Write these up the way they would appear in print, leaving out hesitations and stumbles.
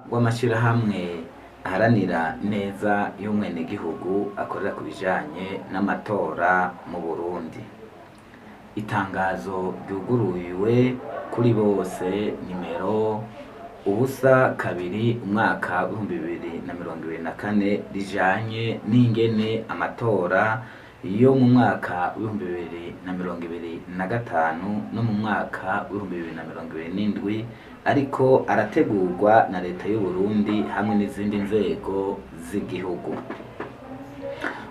rw'amashirahamwe aharanira neza y'umwenegihugu akorera ku bijanye n'amatora mu Burundi. Itangazo ryugururiwe kuri bose nimero 02 umwaka w'2024 rijanye n'ingene amatora yo mu mwaka w'2025 no mu mwaka w'2027 ariko arategurwa na leta y'Uburundi hamwe n'izindi nzego z'igihugu.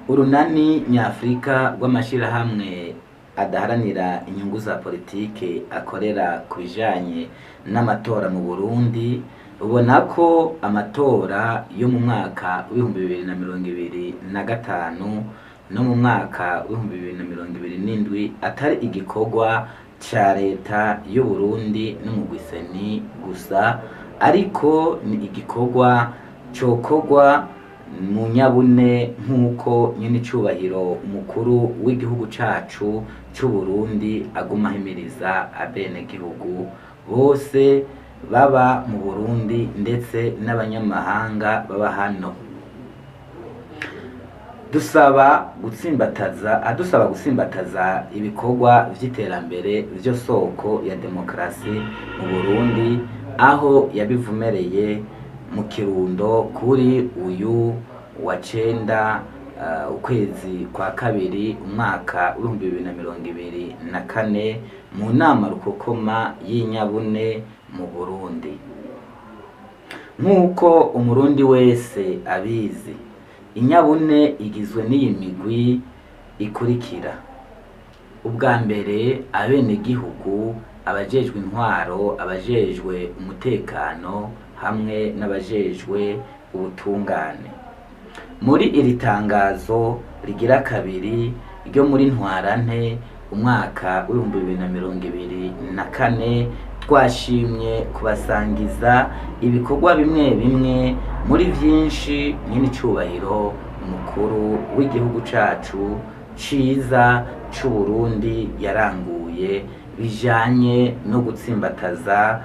Urunani nyafurika rw'amashirahamwe adaharanira inyungu za politike akorera ku bijanye n'amatora mu Burundi rubona ko amatora yo mu mwaka w'2025 no mu mwaka w'2027 atari igikorwa ca leta y'Uburundi n'umugwi CENI gusa, ariko ni igikorwa cokorwa mu nyabune nk'uko nyen'icubahiro umukuru w'igihugu cacu c'Uburundi aguma ahimiriza abenegihugu bose baba mu Burundi ndetse n'abanyamahanga baba hano. Dusaba gutsimbataza adusaba gutsimbataza ibikorwa vy'iterambere vyo soko ya demokarasi mu Burundi, aho yabivumereye mu Kirundo kuri uyu wa cenda ukwezi kwa kabiri umwaka w'2024 mu nama rukokoma y'inyabune mu Burundi. Nk'uko umurundi wese abizi, inyabune igizwe n'iyi migwi ikurikira: ubwa mbere abenegihugu, abajejwe intwaro, abajejwe umutekano hamwe n'abajejwe ubutungane. Muri iri tangazo rigira kabiri ryo muri ntwarante umwaka w'2024 twashimye kubasangiza ibikorwa bimwe bimwe muri vyinshi nyen'icubahiro umukuru w'igihugu cacu ciza c'Uburundi yaranguye bijanye no gutsimbataza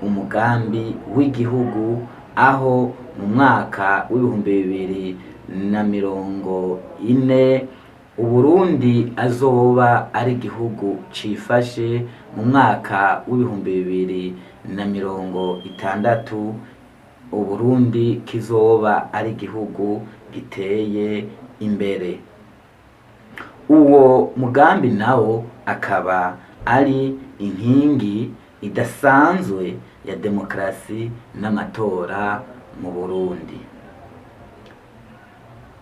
umugambi w'igihugu, aho mu mwaka w'2040 Uburundi azoba ari igihugu cifashe, mu mwaka w'2060 Uburundi kizoba ari igihugu giteye imbere. Uwo mugambi nawo akaba ari inkingi idasanzwe ya demokarasi n'amatora mu Burundi.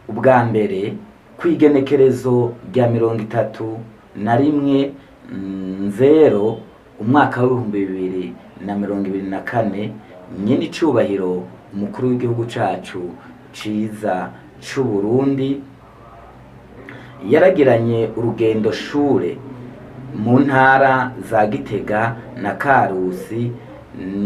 Ubwa mbere, kw'igenekerezo rya 31 nzero umwaka w'2024, nyen'icubahiro umukuru w'igihugu cacu ciza c'Uburundi yaragiranye urugendo shure mu ntara za Gitega na Karusi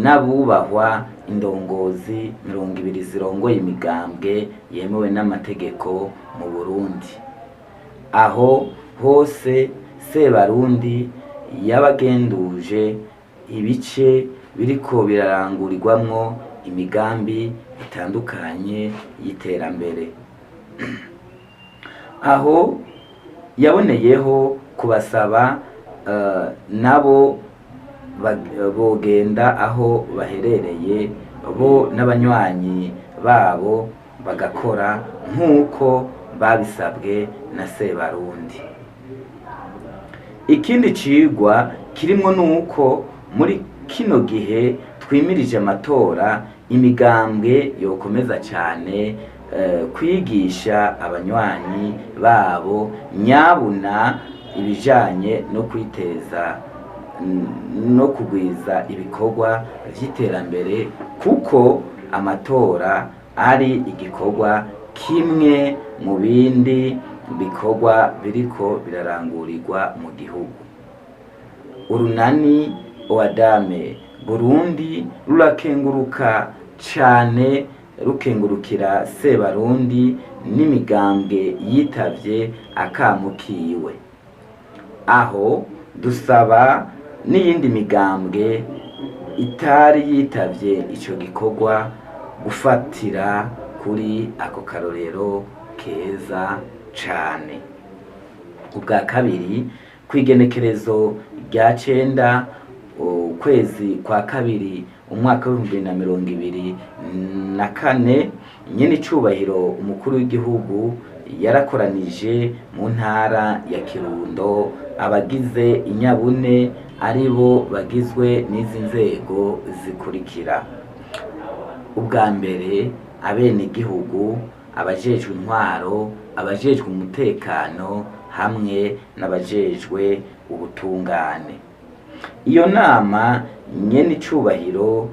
n'abubahwa indongozi 20 zirongoye imigambwe yemewe n'amategeko mu Burundi. Aho hose Sebarundi yabagenduje ibice biriko birarangurirwamwo imigambi itandukanye y'iterambere. Aho yaboneyeho kubasaba nabo bogenda aho baherereye bo n'abanywanyi babo bagakora nk'uko babisabwe na Sebarundi. Ikindi cigwa kirimwo nuko muri kino gihe twimirije amatora, imigambwe yokomeza cane kwigisha abanywanyi babo nyabuna ibijanye no kwiteza no kugwiza ibikorwa vy'iterambere, kuko amatora ari igikorwa kimwe mu bindi bikorwa biriko birarangurirwa mu gihugu. Urunani Oadame Burundi rurakenguruka cane, rukengurukira Sebarundi n'imigambwe yitavye akamo kiwe. Aho dusaba n'iyindi migambwe itari yitavye ico gikorwa gufatira kuri ako karorero keza cane. Ubwa kabiri, kw'igenekerezo rya 9 ukwezi kwa kabiri umwaka w'2024, nyene icubahiro umukuru w'igihugu yarakoranije mu ntara ya Kirundo abagize inyabune, aribo bagizwe n'izi nzego zikurikira: ubwa mbere, abenegihugu, abajejwe intwaro, abajejwe umutekano hamwe n'abajejwe ubutungane. Iyo nama nyene icubahiro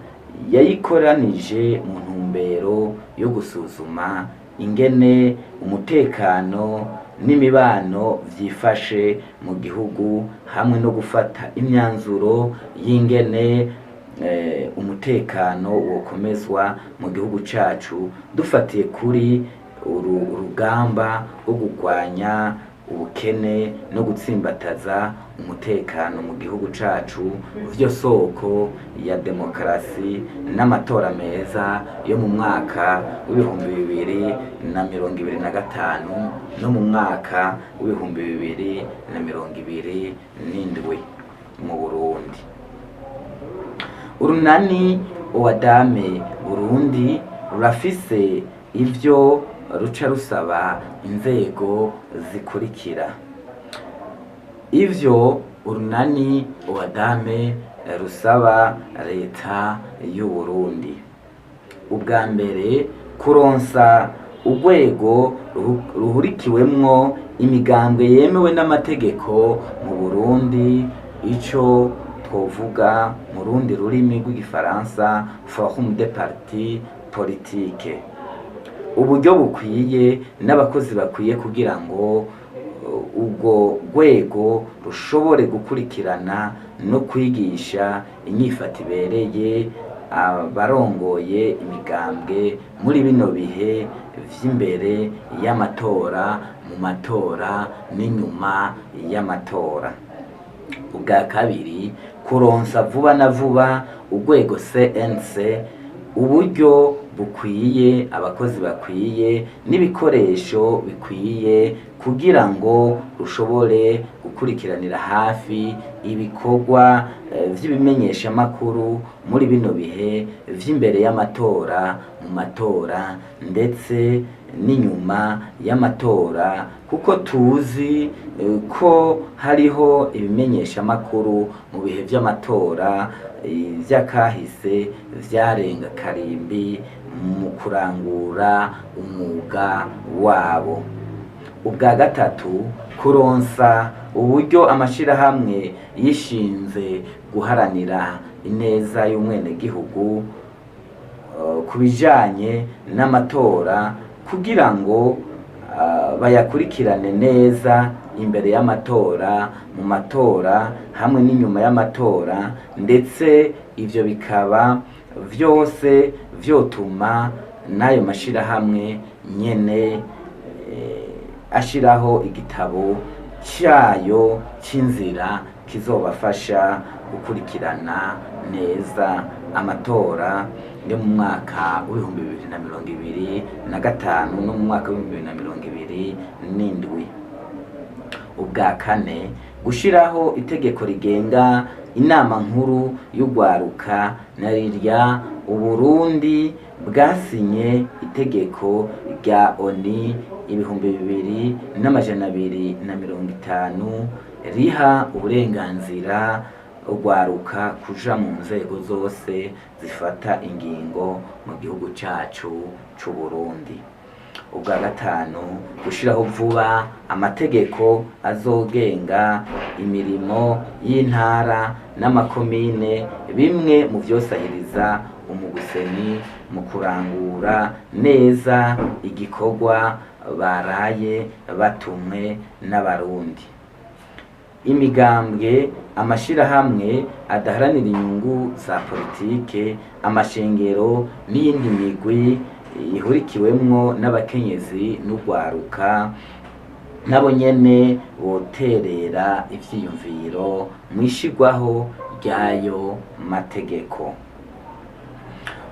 yayikoranije mu ntumbero yo gusuzuma ingene umutekano n'imibano vyifashe mu gihugu hamwe no gufata imyanzuro y'ingene umutekano wokomezwa mu gihugu cacu, dufatiye kuri uru rugamba rwo kurwanya ubukene no gutsimbataza umutekano mu gihugu cacu, vyo soko ya demokarasi n'amatora meza yo mu mwaka w'2025 no mu mwaka w'2027 mu Burundi. Urunani Owadame Burundi rurafise ivyo ruca rusaba inzego zikurikira. Ivyo urunani Owadame rusaba leta y'u Burundi: ubwa mbere, kuronsa urwego ruhurikiwemwo imigambwe yemewe n'amategeko mu Burundi, ico twovuga mu rundi rurimi rw'igifaransa forum des partis politiques, uburyo bukwiye n'abakozi bakwiye kugira ngo urwo rwego rushobore gukurikirana no kwigisha inyifato ibereye abarongoye imigambwe muri bino bihe vy'imbere y'amatora, mu matora n'inyuma y'amatora. Ubwa kabiri, kuronsa vuba na vuba urwego CNC uburyo bukwiye, abakozi bakwiye n'ibikoresho bikwiye kugira ngo rushobore gukurikiranira hafi ibikorwa vy'ibimenyeshamakuru muri bino bihe vy'imbere y'amatora, mu matora ndetse n'inyuma y'amatora, kuko tuzi ko hariho ibimenyeshamakuru mu bihe vy'amatora vy'akahise vyarenga karimbi mu kurangura umwuga wabo. Ubwa gatatu, kuronsa uburyo amashirahamwe yishinze guharanira ineza y'umwenegihugu ku bijanye n'amatora, kugira ngo bayakurikirane neza imbere y'amatora, mu matora hamwe n'inyuma y'amatora, ndetse ivyo bikaba vyose vyotuma n'ayo mashirahamwe nyene ashiraho igitabo cayo c'inzira kizobafasha gukurikirana neza amatora yo mu mwaka w'2025 no mu mwaka w'2027. Ubwa kane, gushiraho itegeko rigenga inama nkuru y'urwaruka, na rirya Uburundi bwasinye itegeko rya ONU 2250 riha uburenganzira urwaruka kuja mu nzego zose zifata ingingo mu gihugu cacu c'Uburundi. Ubwa gatanu, gushiraho vuba amategeko azogenga imirimo y'intara n'amakomine, bimwe mu vyosahiriza umuguseni mu kurangura neza igikorwa baraye batumwe n'Abarundi. Imigambwe, amashirahamwe adaharanira inyungu za politike, amashengero n'iyindi migwi ihurikiwemwo n'abakenyezi n'urwaruka, nabo nyene boterera ivyiyumviro mw'ishirwaho ry'ayo mategeko.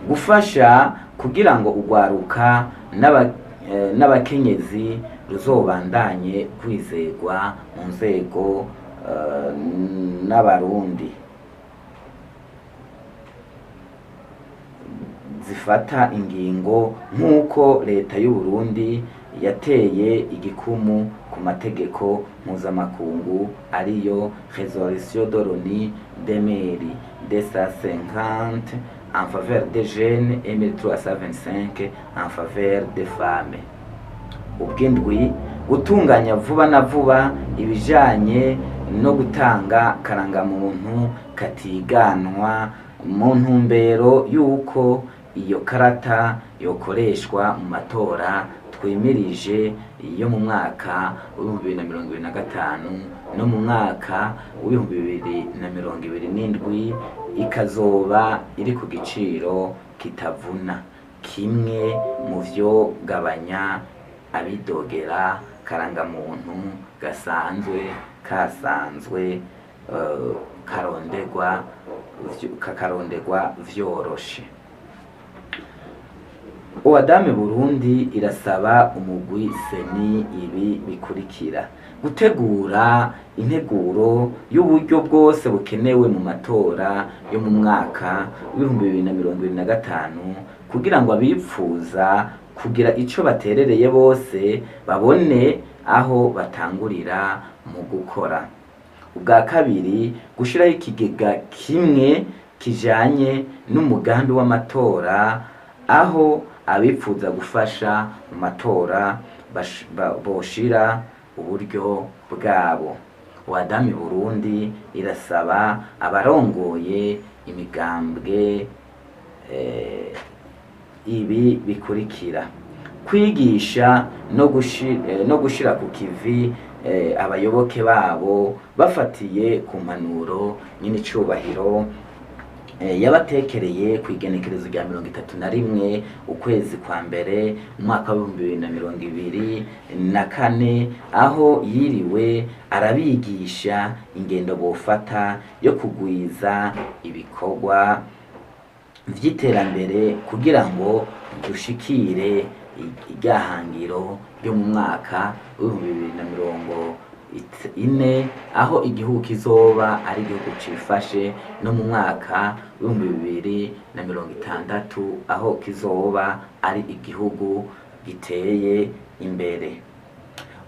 Gufasha kugira ngo urwaruka n'abakenyezi ruzobandanye kwizegwa mu nzego n'abarundi zifata ingingo, nk'uko leta y'u Burundi yateye igikumu ku mategeko mpuzamakungu, ariyo résolution de l'ONU 2250 en faveur des jeunes et 1325 en faveur des femmes. Ubw'indwi, gutunganya vuba na vuba ibijanye no gutanga karangamuntu katiganwa, mu ntumbero y'uko iyo karata yokoreshwa mu matora twimirije yo mu mwaka w'2025 no mu mwaka w'2027, ikazoba iri ku giciro kitavuna, kimwe mu vyogabanya abidogera karangamuntu gasanzwe kasanzwe karondegwa kakarondegwa vyoroshe. Uwadame Burundi irasaba umugwi CENI ibi bikurikira: gutegura integuro y'uburyo bwose bukenewe mu matora yo mu mwaka w'2025, kugira ngo abipfuza kugira ico baterereye bose babone aho batangurira mu gukora. Ubwa kabiri, gushiraho ikigega kimwe kijanye n'umugambi w'amatora, aho abipfuza gufasha mu matora boshira uburyo bwabo. Wadami Burundi irasaba abarongoye imigambwe ibi bikurikira: kwigisha no gushira ku kivi abayoboke babo, bafatiye ku mpanuro nyir'icubahiro yabatekereye ku igenekerezo rya 31 ukwezi kwa mbere umwaka w'2024, aho yiriwe arabigisha ingendo bofata yo kugwiza ibikorwa vy'iterambere kugira ngo dushikire iryahangiro ryo mu mwaka w'2040, aho igihugu kizoba ari igihugu cifashe, no mu mwaka w'2060, aho kizoba ari igihugu giteye imbere.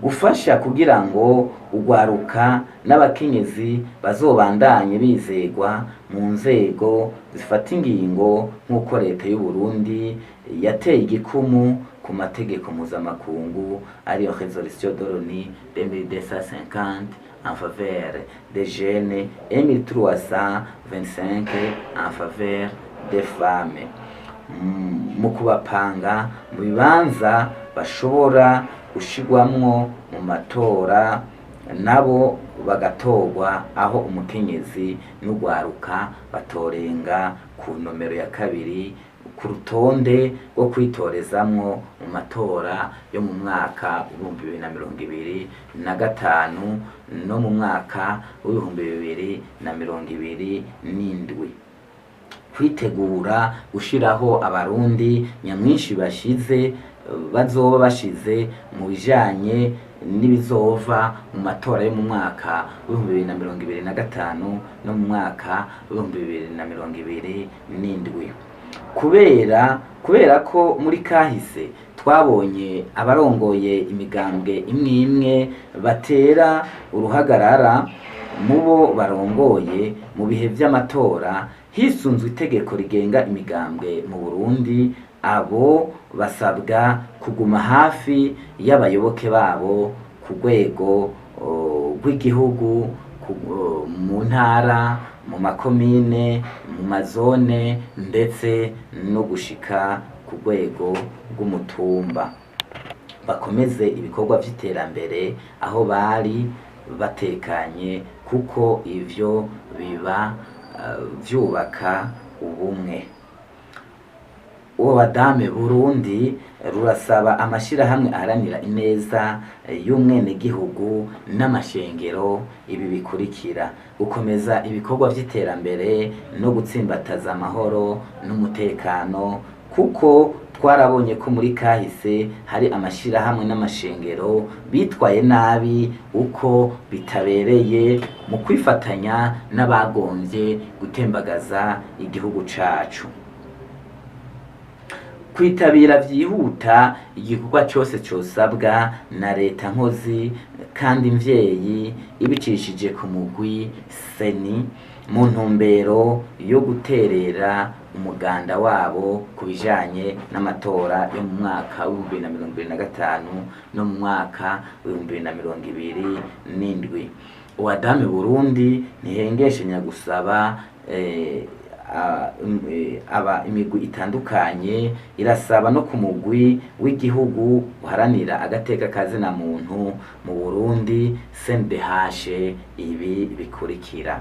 Gufasha kugira ngo urwaruka n'abakenyezi bazobandanye bizegwa mu nzego zifata ingingo, nk'uko leta y'u Burundi yateye igikumu ku mategeko mpuzamakungu, ariyo résolution de l'ONU 2250 en faveur des jeunes et 1325 en faveur des femmes, mu kubapanga mu bibanza bashobora gushirwamwo mu matora, nabo bagatorwa, aho umukenyezi n'urwaruka batorenga ku nomero ya kabiri ku rutonde rwo kwitorezamwo mu matora yo mu mwaka w'2025 no mu mwaka w'2027. Kwitegura gushiraho abarundi nyamwinshi bashize bazoba bashize mu bijanye n'ibizova mu matora yo mu mwaka w'2025 no mu mwaka w'2027. Kubera ko muri kahise twabonye abarongoye imigambwe imwe imwe batera uruhagarara mubo barongoye mu bihe vy'amatora, hisunzwe itegeko rigenga imigambwe mu Burundi, abo basabwa kuguma hafi y'abayoboke babo ku rwego rw'igihugu, mu ntara, mu makomine, mu mazone, ndetse no gushika ku rwego rw'umutumba, bakomeze ibikorwa vy'iterambere aho bari batekanye, kuko ivyo biba vyubaka ubumwe. Uwo badame Burundi rurasaba amashirahamwe aharanira ineza y'umwenegihugu n'amashengero ibi bikurikira: gukomeza ibikorwa vy'iterambere no gutsimbataza amahoro n'umutekano, kuko twarabonye ko muri kahise hari amashirahamwe n'amashengero bitwaye nabi uko bitabereye mu kwifatanya n'abagomvye gutembagaza igihugu cacu. Kwitabira vyihuta igikorwa cose cosabwa na leta nkozi kandi mvyeyi ibicishije ku mugwi seni mu ntumbero yo guterera umuganda wabo ku bijanye n'amatora yo mu mwaka w'2025 no mu mwaka w'2027. Uwadame Burundi ntihengeshanya gusaba aba imigwi itandukanye, irasaba no ku mugwi w'igihugu uharanira agateka kazina muntu mu Burundi CNDH ibi bikurikira: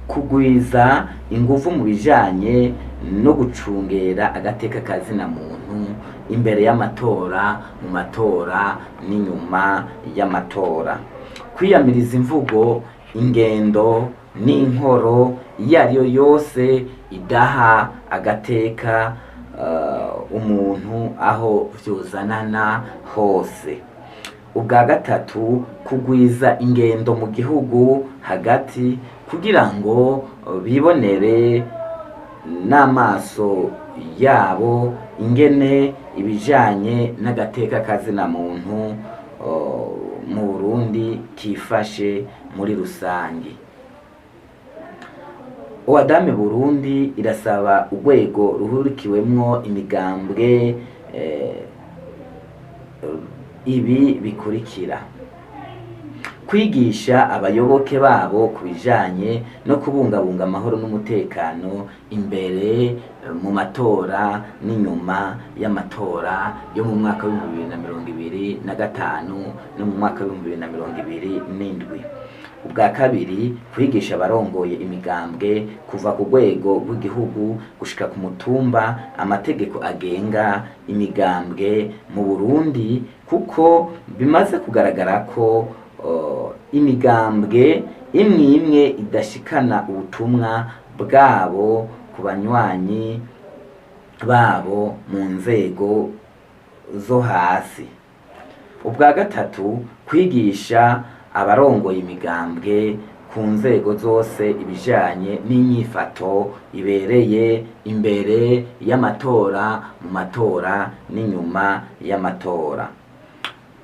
kugwiza inguvu mu bijanye no gucungera agateka kazina muntu imbere y'amatora, mu matora n'inyuma y'amatora, kwiyamiriza imvugo, ingendo n'inkoro iyo ariyo yose idaha agateka umuntu aho vyozanana hose. Ubwa gatatu, kugwiza ingendo mu gihugu hagati kugira ngo bibonere n'amaso yabo ingene ibijanye n'agateka kazina muntu mu Burundi kifashe muri rusangi. Uwadame Burundi irasaba urwego ruhurikiwemwo imigambwe ibi bikurikira: kwigisha abayoboke babo ku bijanye no kubungabunga amahoro n'umutekano imbere, mu matora n'inyuma y'amatora yo mu mwaka w'2025 no mu mwaka w'2027. Ubwa kabiri, kwigisha abarongoye imigambwe kuva ku rwego rw'igihugu gushika ku mutumba amategeko agenga imigambwe mu Burundi, kuko bimaze kugaragara ko imigambwe imwe imwe idashikana ubutumwa bwabo ku banywanyi babo mu nzego zo hasi. Ubwa gatatu, kwigisha abarongoye imigambwe ku nzego zose ibijanye n'inyifato ibereye imbere y'amatora, mu matora n'inyuma y'amatora.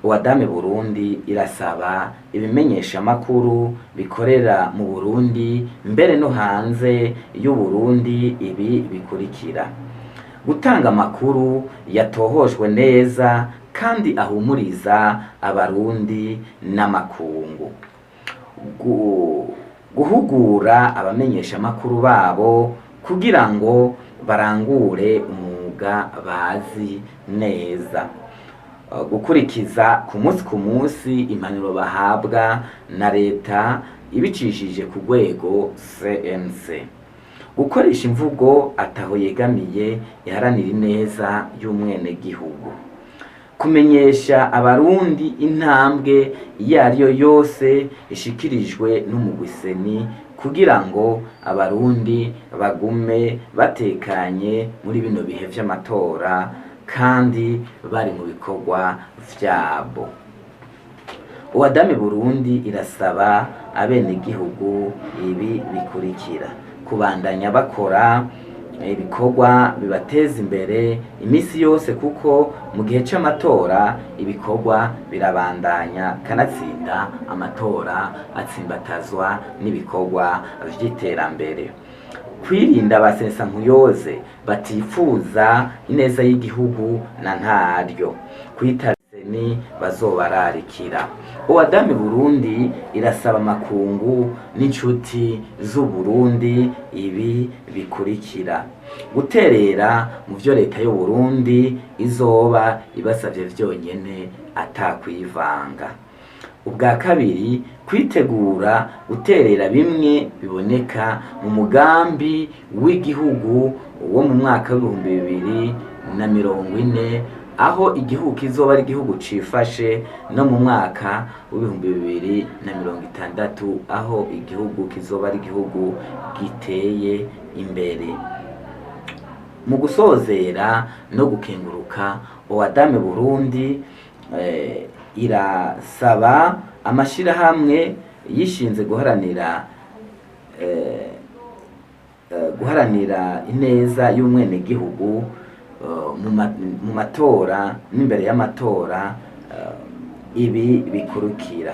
Uwadame Burundi irasaba ibimenyeshamakuru bikorera mu Burundi mbere no hanze y'Uburundi ibi bikurikira: gutanga amakuru yatohojwe neza kandi ahumuriza abarundi n'amakungu, guhugura abamenyeshamakuru babo kugira ngo barangure umwuga bazi neza, gukurikiza ku munsi ku munsi impanuro bahabwa na leta ibicishije ku rwego CNC, gukoresha imvugo ataho yegamiye iharanira ineza y'umwenegihugu, kumenyesha abarundi intambwe iyo ariyo yose ishikirijwe n'umugwi seni kugira ngo abarundi bagume batekanye muri bino bihe vy'amatora kandi bari mu bikorwa vyabo. Uwadame Burundi irasaba abenegihugu ibi bikurikira: kubandanya bakora ibikorwa bibateza imbere imisi yose, kuko mu gihe c'amatora ibikorwa birabandanya, kanatsinda amatora atsimbatazwa n'ibikorwa vy'iterambere, kwirinda abasesankuyoze batifuza ineza y'igihugu na ntaryo kwita ni bazobararikira. Uwadame Burundi irasaba amakungu n'inshuti z'Uburundi ibi bikurikira: guterera mu vyo leta y'u Burundi izoba ibasavye vyonyene atakwivanga. Ubwa kabiri, kwitegura guterera bimwe biboneka mu mugambi w'igihugu wo mu mwaka w'2040, aho igihugu kizoba ari igihugu cifashe, no mu mwaka w'2060, aho igihugu kizoba ari igihugu giteye imbere. Mu gusozera no gukenguruka, Owadame Burundi irasaba amashirahamwe yishinze guharanira ineza y'umwenegihugu mu matora n'imbere y'amatora ibi bikurikira: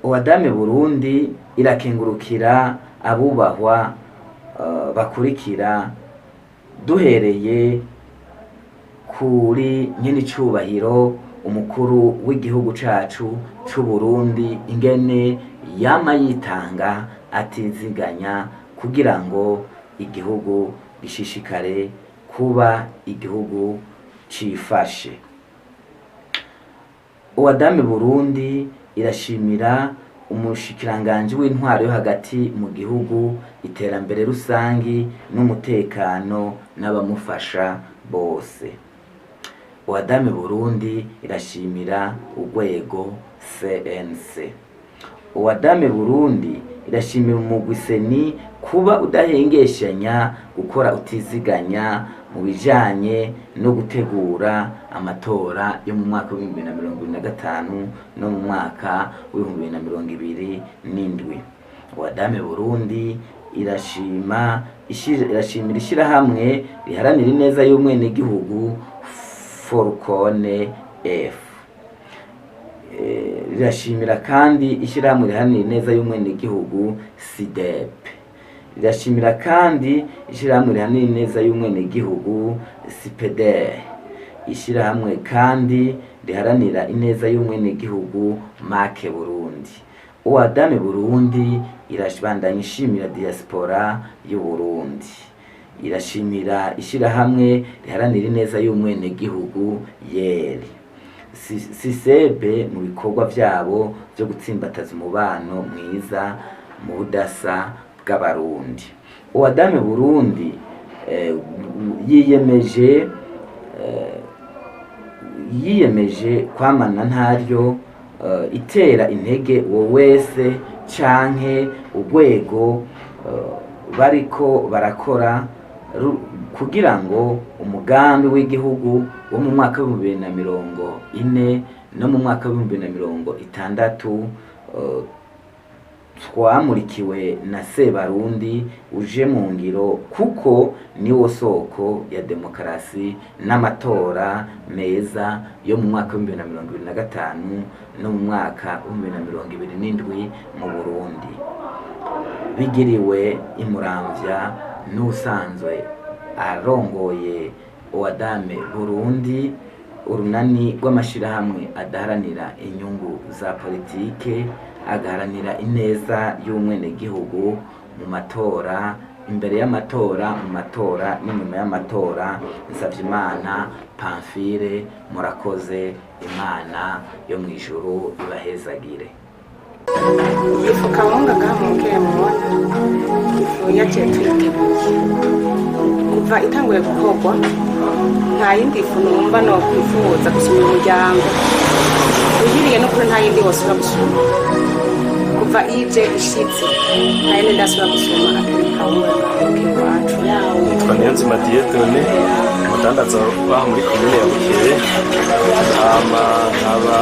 Owadame Burundi irakengurukira abubahwa bakurikira, duhereye kuri nyenicubahiro umukuru w'igihugu cacu c'Uburundi, ingene yama yitanga atiziganya kugira ngo igihugu gishishikare kuba igihugu cifashe. Owadame Burundi irashimira umushikiranganji w'intwaro yo hagati mu gihugu, iterambere rusangi n'umutekano n'abamufasha bose. Owadame Burundi irashimira urwego CNC. Owadame Burundi irashimira umugwi CENI kuba udahengeshanya gukora utiziganya mu bijanye no gutegura amatora yo mu mwaka w'2025 no mu mwaka w'2027. Owadame Burundi irashimira ishirahamwe riharanira ineza y'umwenegihugu Forcone F. Rirashimira kandi ishirahamwe riharanira ineza y'umwenegihugu SIDEP. Rirashimira kandi ishirahamwe riharanira ineza y'umwenegihugu SIPEDER. Ishirahamwe kandi riharanira ineza y'umwenegihugu Make Burundi. Owadame Burundi irabandanya ishimira diaspora y'Uburundi. Irashimira ishirahamwe riharanira ineza y'umwenegihugu YERI. Sisebe mu bikorwa vyabo vyo gutsimbataza umubano mwiza mu budasa bw'Abarundi. Owadame Burundi yiyemeje kwamana ntaryo itera intege uwo wese canke urwego bariko barakora kugira ngo umugambi w'igihugu wo mu mwaka w'2040 no mu mwaka w'2060 twamurikiwe na Sebarundi uje mu ngiro, kuko niwo soko ya demokarasi n'amatora meza yo mu mwaka w'2025 no mu mwaka w'2027 mu Burundi. Bigiriwe imuramvya n'usanzwe arongoye Owadame Burundi, urunani rw'amashirahamwe adaharanira inyungu za politike, agaharanira ineza y'umwenegihugu mu matora, imbere y'amatora, mu matora n'inyuma y'amatora, Nsavyimana Pamphile. Murakoze, Imana yo mw'ijuru ibahezagire. Ifu kawunga ngaha mu Bukeye mubona ifu yaciye tuyiteguye kuva itanguye gukorwa, nta yindi fu numva nokwifuza gusumira umuryango uyiriye. N'ukuri nta yindi wosubira gusuma. Kuva ije ishitse, nta yindi ndasubira gusuma atari kawunga ngaha mu Bukeye iwacu. Nitwa Niyonzima Dieudonné, umudandaza waho muri komine ya Bukeye. Hama nkaba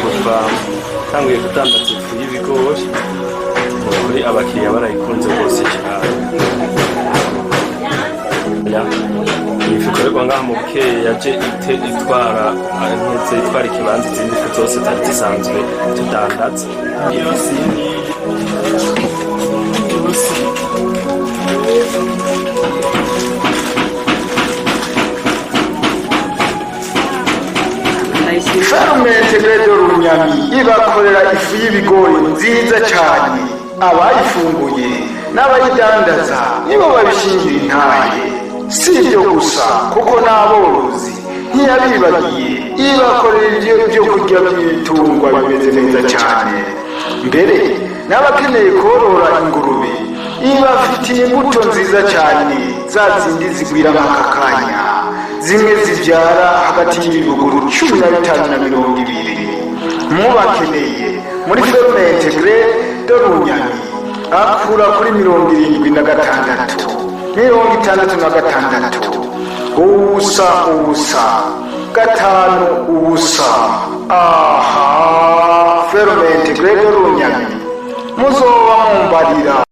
kuva ntanguye kudandaza ifu y'ibigori, kuri abakiriya barayikunze rwose cyane. Ifu ikorerwa ngaha mu Bukeye yaje ite itwara ntutse itwara ikibanza izindi fu zose zari zisanzwe tudandaza yose yose. Ferme Intégrée de Runyami ibakorera ifu y'ibigori nziza cyane. Abayifunguye n'abayidandaza nibo babishingira intahe. Si ibyo gusa, kuko n'aborozi Ntiyabibagiye, ibakorera ibyo byo kurya by'ibitungwa bimeze neza cyane. Mbere n'abakeneye korora ingurube, ibafitiye imbuto nziza cyane, za zindi zigwira nk'aka kanya, zimwe zibyara hagati y'ibibuguru 15 na 20. Mubakeneye muri Ferme Intégrée de Runyami, akura kuri 76 66 0 0 5 0. Aha, Ferme Intégrée de Runyami, muzoba mumbarira.